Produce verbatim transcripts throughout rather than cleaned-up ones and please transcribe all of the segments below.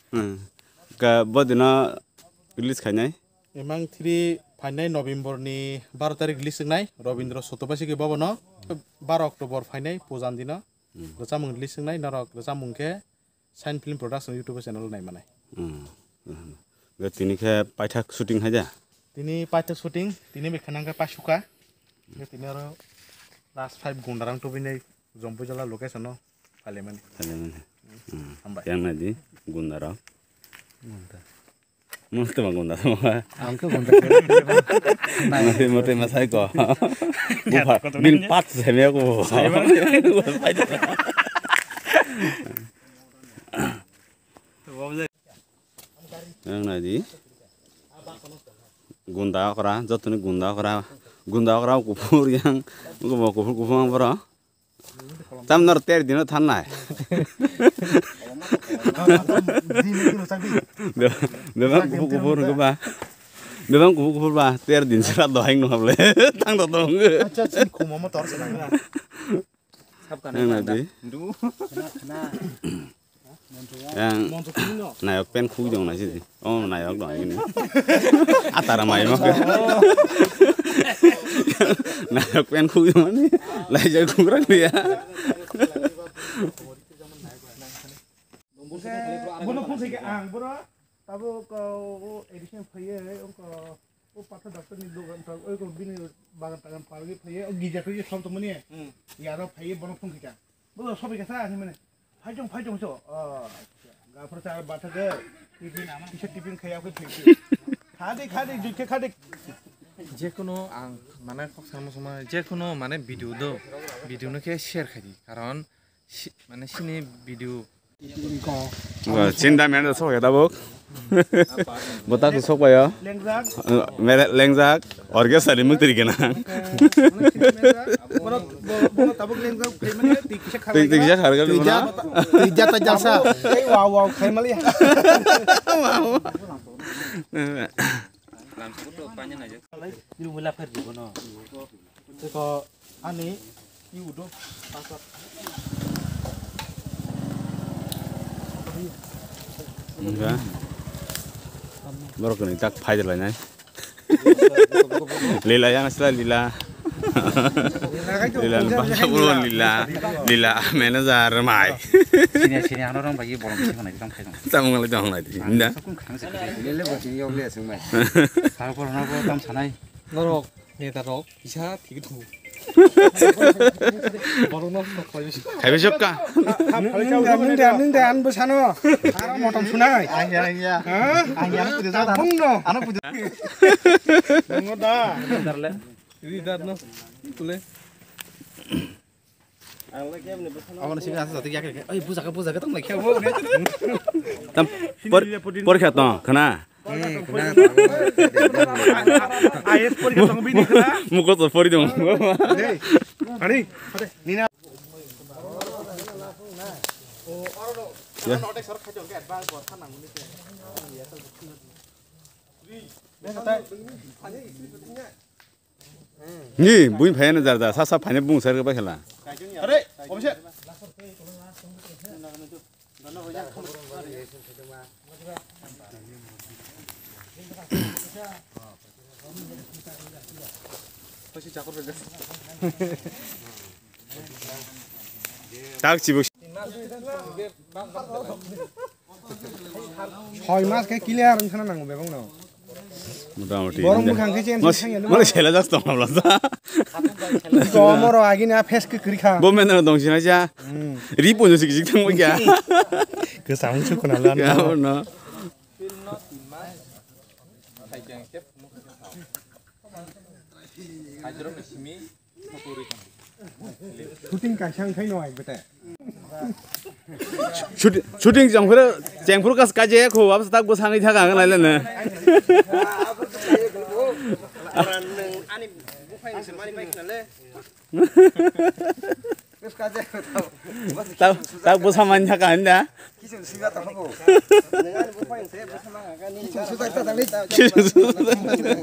Hmm. Ka bodino release khainai? Emang three phainai November ni baro tarik release wngnai Robindra Sotobasi ke bobono, baro October phainai pujan dino. Hmm. Rwchapmung release wngnai norok rwchapmung khe Sign Film Production YouTube channel nai manai. Hmm. Hmm. Ga tini khe paithak shooting hai da? Tini paithak shooting, tini bai khanang khe paisuka. Ga tini aro last five Gundarang tubinai Jompui jala location no phalemani. Phalemani. Hmm. Hambai. Yang nadi Gundarang. Gunda. Mung tuma Gunda tuma. Ang khe Gunda. Mate mate masai ko. Bupa bin pat semia ko. Yang nadi. Gunda okra, jotoni Gunda okra. Gunda okra kuphur yang. Kuphur kuphur ang boro. Tam nor ter dino thanai. Bebak kuphur kuphur hwnkhe ba. Bebak kuphur kuphur ba ter din sera dohai no hable. Tang do dong. Acha si khuma mo tor sa nang. Sab kana. Nang na di. Du. Yang nayok pen khuk jong nai sidi. Oh, nayok dong ini. Atara mai ma. Nayok pen khuk jong ni. Lai jai khuk rang dia. Bono phone sai ang boro tabo ko edition phaye ko. O patha doctor ni dogan ta, oi ko bini bagan tagan parwi phaiye, o gija khe som tongmani. Hmm. Yaro phaiye bono phone kisa. Bo sobi kasa ani mane. Phaijong, phaijong so. Oh, acha. Gafur sa batha ge. Tiffin ama kisa tiffin khaya ko phaiye. Khadi, khadi, jukhe khadi. Jekunu ang mane kok sama sama jekunu mane video do. Video no khe share khadi. Karon si-, mane sini video Ba, chinda mena sok ya tabuk. Botak sok ba ya. Lengjak. Eh, mere lengjak. Orge sari mukti gena. Bono, bo-, bono tabuk lengjak, phaimani, twi kisa kharwi Twi, twi kisa kharwi Twi ja, twi ja ta jasa. Ei, wow, wow, khaimali. Wow. Lamsugo to panya najak. Ani i udo pasok. Enggak. Borok ni tak phai de lainai. Lila yang asla lila. Lila ni bangsa ulo lila. Lila manager mai. Sini sini ano rong bagi bolong sini mana kita khai dong. Tamung le dong lai di. Inda. Lele bo sini yok le sung mai. Sar por na bo tam sanai. Norok. Neta rok kisa thik thu. Borok no sok khlai bisi. Khaibe sok ka. Nung da, nung da, nung da, an bwsano. Aro motom sunai. Ahiya, ahiya. Ha? Ahiya, ano puja jada. Tabung no. Ano puja. Nungo da. Darle. Ri dar no. Tule. Aboni simi asa jati yakhe, "Oi, bujaka, bujaka, tong naikhe bo." Tam por-, porikha tong, khna? Hmm, khna. I A S porikha tong bini khna. Mukot pori dong. Dei, ani, nina. Ya. Ni, buin phai na jar jar, sa sa phai na bung sar ba khela. Are, obse. Tak chibo. Soi mas khe clear wngkhana nango bebak no. Motamoti. Borok bwkhang khe chen Mas, thangya nw. Mane sela jak tong abla sa. Tomoro agini a face khe kwrwi kha. Bo mena dong sina ja. Hmm. Ri ponjo sik sik thang kya. Kwchang su khna lan. Ya no. Shooting kaisa wngkhai no ai bete. Shooting, shooting chengphuru, chengphuru kas kaje kho, abs tak bo sangwi thaka ang lailene. Ani buphang se mani bai khna le. Tak, tak bo samani thaka handa. Kiching suja ta hobo. Nang ani buphang se bo sama ga ni. Kiching suja ta ni. Kiching suja ta ni.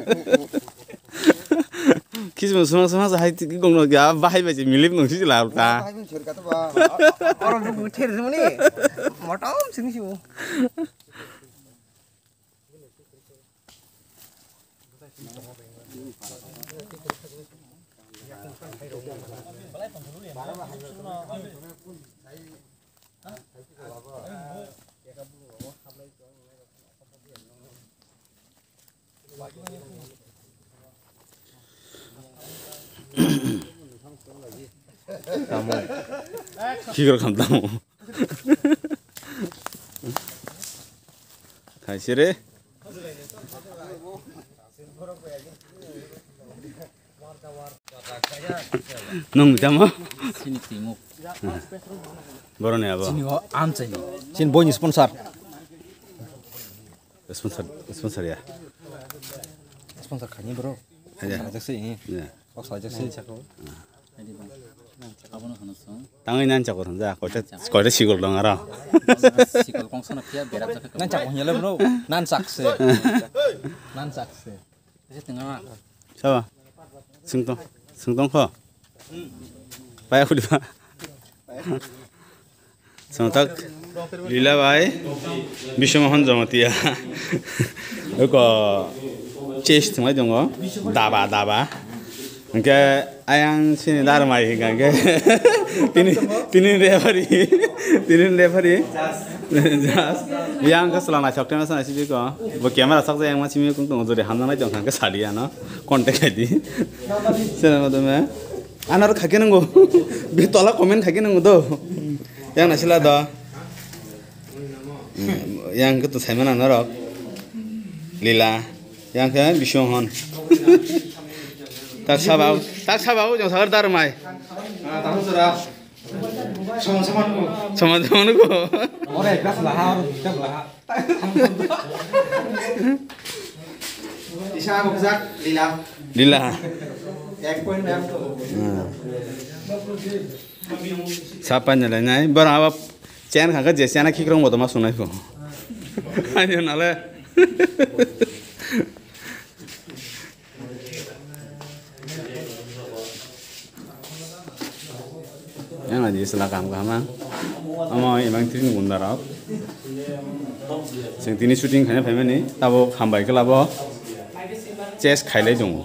Ismo suma suma sa hai tiki gong no ga bahai bai milip nung si la ta. Oro bu ther muni. Motom sing si. Tamo. Chikro khan tamo. Khaisire. Nung tamo? Sini timuk. Boroni abo. Sini o amchaini. Sini boyni sponsor. Sponsor, sponsor ya. Sponsor khani bro. Aja. Ajak sih. Ya. Kok sajak sih. Tangwi nan chakor hwnjak, koita, koita sikol dong aro. Sikol kongsono phiya berap jakha. Nan chakor hwnjale bro, nan chakse. Nan chakse. Sabo, singtong, singtong kho. Paya khudi ba. Songthak Lila bai Biswamohan Jamatia. Oko chest thwngwi tongo. Daba, daba. Hwnkhe ayang sini darmai hwnkha hwnkhe tini, tini referee, tini referee. Just. Yang khe chwla naithok tema sana sidi ko. Bo camera sakjak yang ma simi kung tongo jodi hamna nai tong kha hwnkhe sadi ano. Contact I D. Sena madame. Anaro khake nango. Be tola comment khake nango do. Yang nasila do. Yang khe to saimana norok. Lila. Yang khe bisong hon. Tak sabau, tak sabau jong sagar dar mai. Sama sama ko. Sama sama ko. Ore, kas laha, kas laha. Isa bukjak Lila. Lila. Ek point ma'am to. Sapa nyalai nai. Bara aba chen khangka je chen khikrong bodo ma sunai ko. Ani nale. Yang aji sela kam kama. Amo imang tini gunda rok. Sing tini shooting khanya phaimani. Tabo hambai khe labo. Chess khailai dong.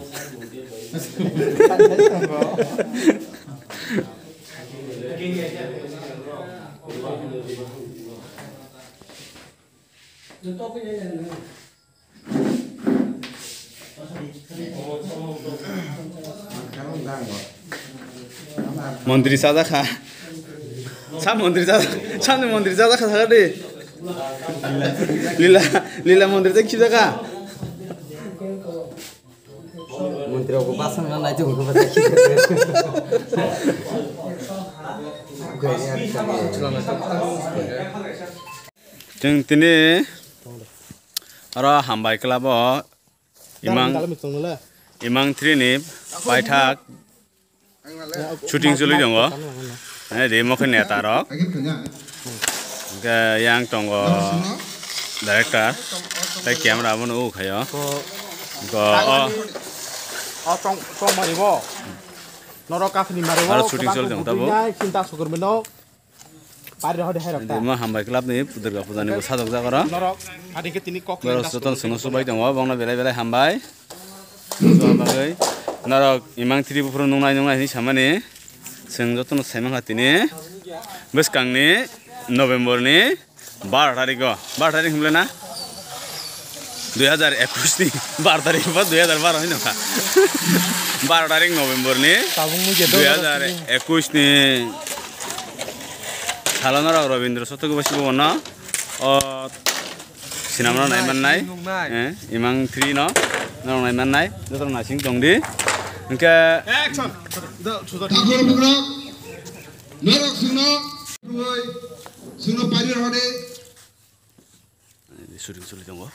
Montri sajak kha. Sa montri sajak, sa montri sajak kha sakha de. Lila, lila montri sajak kha. Montri rok bwsang na nai tong kha. Chwng tini oro hambai club o imang, imang three ni paithak shooting choli tongo. Ani de mokhe neta rok. Hwnkhe yang tongo director tei camera abono o khaio. Hwnkhe o, o tong, tong maribo. Norok kaphini maribo. Aro shooting choli tongo tabo. Chinta sukur mino. Pari rw hodi hai rok ta. Dima hambai club ni Durga puja ni bo sajok jak oro. Norok adi khe tini kok. Borok joto no sungno subai tongo, bongno belai belai hambai. Sungno bagwi norok imang three buphuru nungnai nungnai hinwi samani. Chwng joto no saimankha tini bwskang ni November ni baro tarik o, baro tarik hwnle na? Dui hazar ekush ni baro tarik ba dui hazar baro hino kha. Baro tarik November ni tabuk nugya dui hazar ekush ni salo norok Rabindra Satyakubasi Bhavan no o sinamno nai mannai. Eh, imang three no norok nai mannai. Joto naising tong di. Hwnkhe action. Tabuk norok sungno, sungno pari rw hodi. Shooting choli tongo.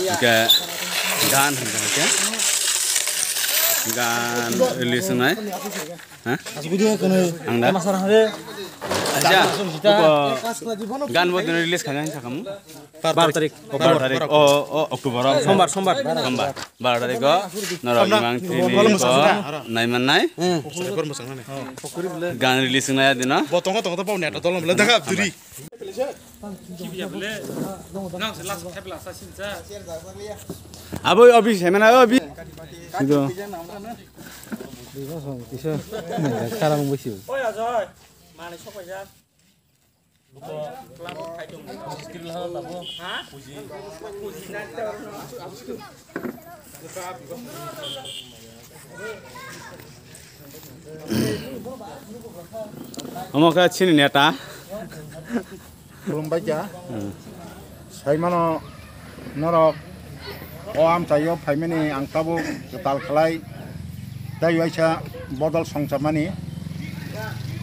Hwnkhe gan hwnkhe gan release wngnai. Ha? Ang da? Acha, gan bo dino release khaina hinsa khamu? Bar tarik. Bar tarik. O, o, October o. Sombar, sombar. Sombar. Bar tarik o. Norok Imang Three ni ko naiman nai. Gan release nai dino. Bo tongo tongo to bau net dolo bole daga duri. Abo obi semana obi. Ido. Kisa. Karang bisi. Omo khe chini neta. Khulumbai kha. Hmm. Saimano norok o amchaio phaimani ang tabuk kwtal khlai tei waisa bodol songchamani.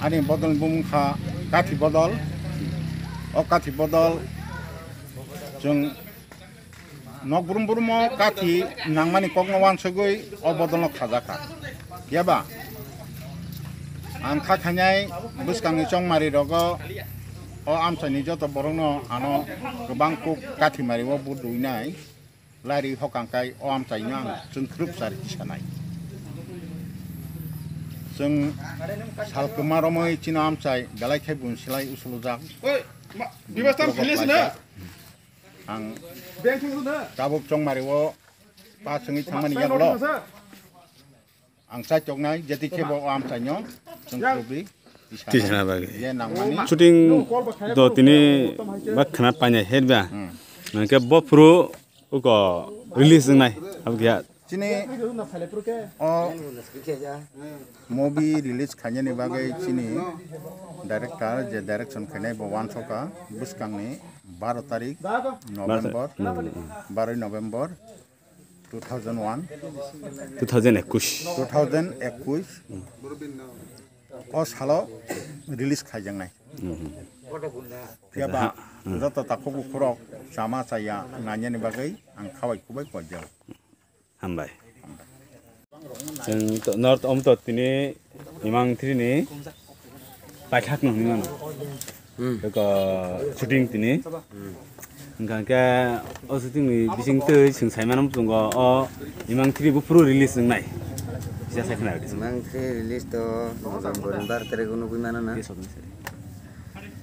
Ani bodolni bumung kha kathi bodol. O kathi bodol chwng nok brum brumo kathi nangmani kokno wansugwi o bodolno khajakha. Phiya ba ang kha khainai bwskangni chongmari rogo o amchaini joto borokno ano kwbang kuk kathi mari o bud duinai. Lari hokang kai o amchai no ang chwng khrup sar kisa nai. Chwng sal kwma romwi chini amchai belai khai bun silai usulujak. Oi, ma, bibas tam khilesi na? Ang tabuk chongmari o pa chwngwi thangmani yagulo. Ang chaitok nai, jeti khe bo o amchai no, chwng khrubi, tisana bagwi. Ye nangmani. Shooting do tini ba khna painai herba. Hmm. Nangke bo phuru uko release wngnai, abgya. Chini o movie release khainani bagwi chini director je direction khainai bo wansokha bwskangni baro tarik November, November. Baroi November. Two thousand one. Two thousand ekush. Two thousand ekush. O salo release khaijaknai. Hmm. Phiya ba, hmm, joto takhuk bukhurok chama chaya nanyani bagwi ang khawai kubai koijak. Hambai. Chwng to, north om to tini Imang Three ni paithak no hinwi mano. Hmm. Beko shooting tini. Hmm. Hwnkha khe o shooting ni bising twi chwng sai mano muchungo o Imang Three buphuru release wngnai. Kisa sai khna rwdi. Imang Three release to November ni bar tarik o nugwi mano na. Yes, okay, sir.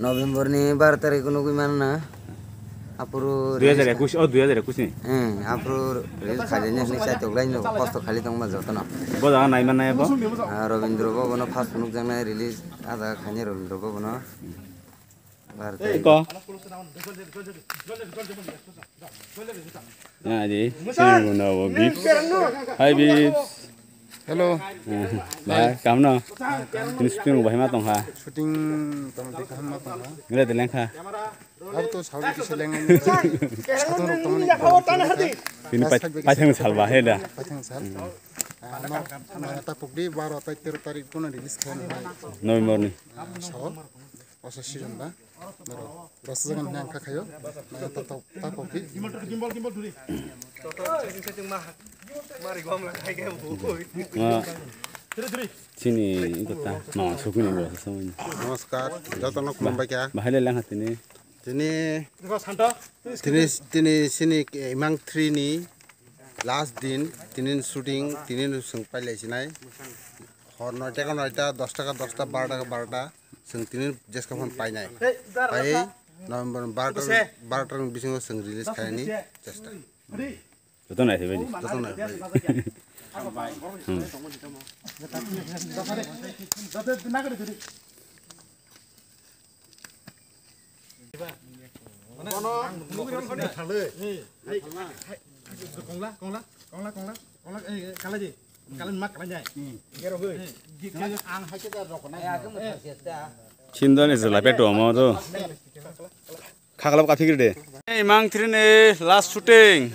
November ni bar tarik o nugwi mano na. Aphuru dui hajar ekush, o dui hajar ekush ni. Hmm, aphuru release khailini hwnwi chaitok laino kosto khaili tongma jotono. Bo jaga naiman nai bo? Ah, Rabindra Bhavan o first phunukjaknai release ada khaini Rabindra Bhavan o. Bar tarik. Ko. Ya, di. Sini guna bo, Bibs. Hai, Bibs. Hello. Ba, kam no? Tini shooting bo bahai ma tong kha. Shooting tong de kaham ma tong kha. Ngre de leng kha. Abo to saudi kisa leng. Satung rok tong ni. Tini pai, paithang sal ba he da. Paithang sal. Ah, no, no, ta pukdi baro tai tero tarik kono release khaina hai. November ni. Ah, so. Osa season ba. Rasa jangan hwnwi ang kha khayo. Nang ta ta ta pokdi. Ah. Chini iko ta mama sukuni bo samani. Namaskar. Jotono khulumbai kha. Bahai le lang hatini. Tini tini tini sini Imang Three ni last din, tini shooting, tini swng pailai sinai. Hor noita ka noita, dosta ka dosta, barota ka barota. Chwng tini jeska phone painai. Pai November barota, barota ni bisingo chwng release khainani chesta. Joto nai phaibai di. Joto nai phaibai di. Hmm. Sindoni jela peto omo do. Khaklap kaphikri de. Ei, Mang Three ni last shooting.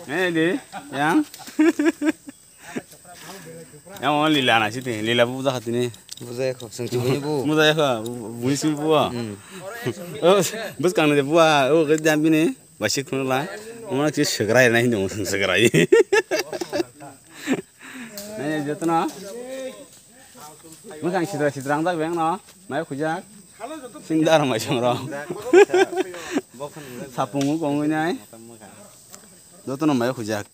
Ei di, yang. Yang o lila na siti, lila bu buja khatini. Buja kho, sing chubuni bu. Buja kho, bu, bu sing bu. Hmm. O, bus kang de bu a, o ke jam bini, basik khun la. Omo chi segrai na hindu segrai. Nai jotono. Mukang sidra sidra ang jak beng no. Mai khujak. Sindar mai songrok. Sapung kongwi nai. Jotono mai khujak.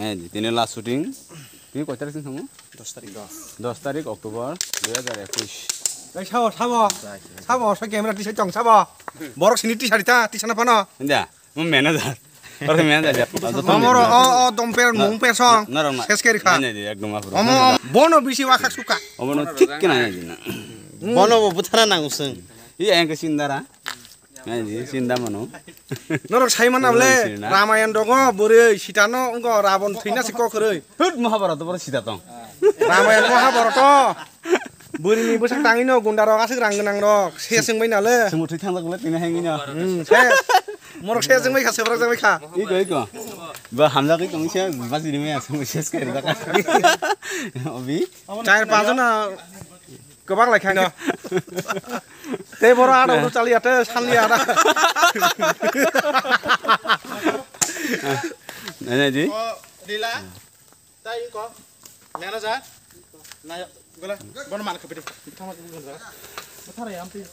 Eh, tini last shooting. Tini koi tarik sing thango? Dos tarik. Dos tarik October dui hajar ekush. Ei, sabo, sabo. Sabo, sa camera tisa chong, sabo. Borok sini tisa rita, tisa na pano. India, mo manager. Oro manager. Tomoro, o, o, dom per, mung per song. Norok na. Ses keri kha. Nai, nai, ekdom apro. Omo, bono bisi wakhak suka. Omo no thik kena nai na. Bono bo buthara nang usung. Iya yang ke sindara. Nai di sinda mano. Norok sai mana bole? Sina. Ramayan dogo, bwrwi, sitano, wngko, Rabon thwina se kokrwi. Hut Mahabharata boro sita tong. Ramayan Mahabharata. Bwrwini bwsak tangwino, gunda rok aswk rang gwnang rok. Se swng bai nale. Sumut thwi thangjak bole tini hengino. Hmm, se. Morok se swng bai kha, se borok swng bai kha. Iko, iko. Ba hamjak iko, se basi ni me aswk se skeri baka. Obi. Char panch jona. Kwbang lai khaino. Tei boro ada ulo chaliya, tei sanliya ada. Nai, nai, di. Rila, tai ko, manager. Nai, gola, bono man khapit. Thama ko gola. Thara yam ti.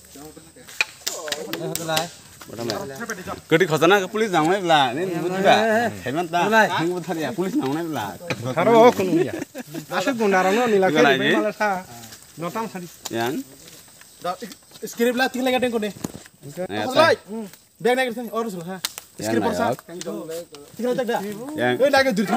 Kwtwi khotana police nang nai bla, ni buji ba. Heman ta, ang buthar ya, police nang nai bla. Tharo o kunu ya. Aswk gunda rang no nila khe bai mala sa. No tam sadi. Yang. Da, script la tik lega deng kone. Ya, Lai. Bag na gersen, or sura ha. Script por sa. Tik lega da. Yang. Oi, lage dur.